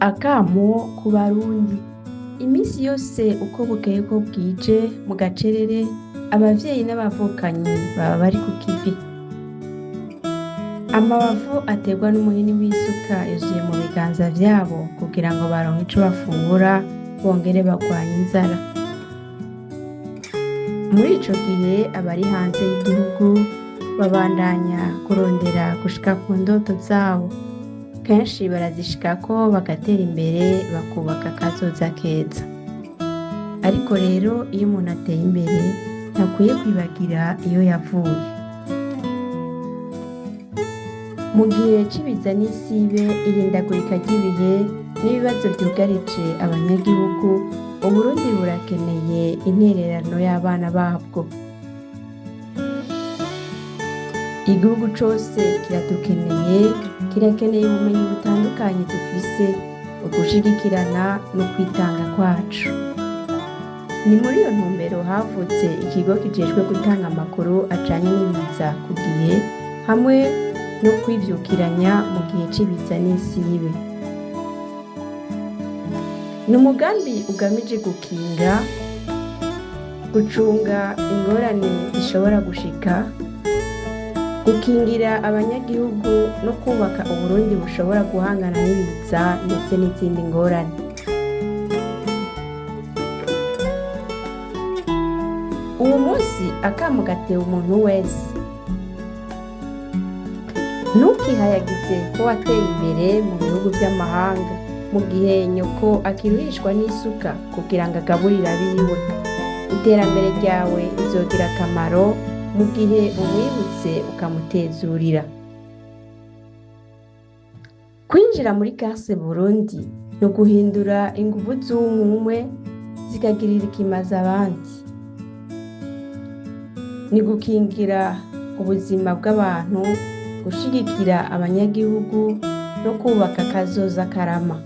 Akamo ku Barundi. Imisi yose uko bukeye uko bwije mu gacerere, abavyeyi n'abavukanyi baba bari ku kivi. Amabavu aterwa n'umuhini w'isuka yuzuye mu biganza vyabo kugira ngo baronke ico bafungura bongere barwanye inzara. Muri ico gihe abari hanze y'igihugu babandanya kurondera gushika ku ndoto zabo. Kenshi barazishikako bagatera imbere bakubaka akazoza keza. Ariko rero iyo umuntu ateye imbere ntakwiye kwibagira iyo yavuye. Mu gihe c'ibiza n'isibe, ihindagurika ry'ibihe n'ibibazo vyugarije abanyagihugu, Uburundi burakeneye intererano y'abana babwo. Igihugu cose kiradukeneye, kirakeneye ubumenyi butandukanye dufise, ugushigikirana n'ukwitanga kwacu. Ni muri iyo ntumbero havutse ikigo kijejwe gutanga amakuru ajanye n'ibiza ku gihe hamwe no kwivyukiranya mu gihe c'ibiza n'isibe. Ni umugambi ugamije gukinga, gucunga ingorane zishobora gushika, gukingira abanyagihugu no kwubaka Uburundi bushobora guhangana n'ibiza ndetse n'izindi ngorane. Uwu musi akamo gatewe umuntu wese. Ntukihayagize ko wateye imbere mu bihugu vy'amahanga, mu gihe nyoko akiruhishwa n'isuka kugira ngo agaburire abiwe. Iterambere ryawe rizogira akamaro mu gihe umwibutse ukamutezurira. Kwinjira muri Case Burundi ni uguhindura inguvu z'umwumwe zikagirira ikimazi abandi. Ni gukingira ubuzima bw'abantu, gushigikira abanyagihugu no kwubaka akazoza karama.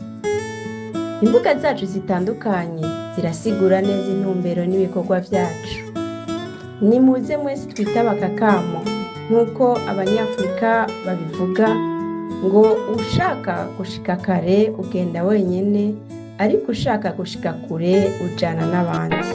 Imbuga zacu zitandukanye zirasigura neza intumbero n'ibikorwa vyacu. Nimuze mwese twitabe aka kamo nk'uko abanyafurika babivuga ngo uwushaka gushika kare ugenda wenyene, ariko ushaka gushika kure ujana n'abandi.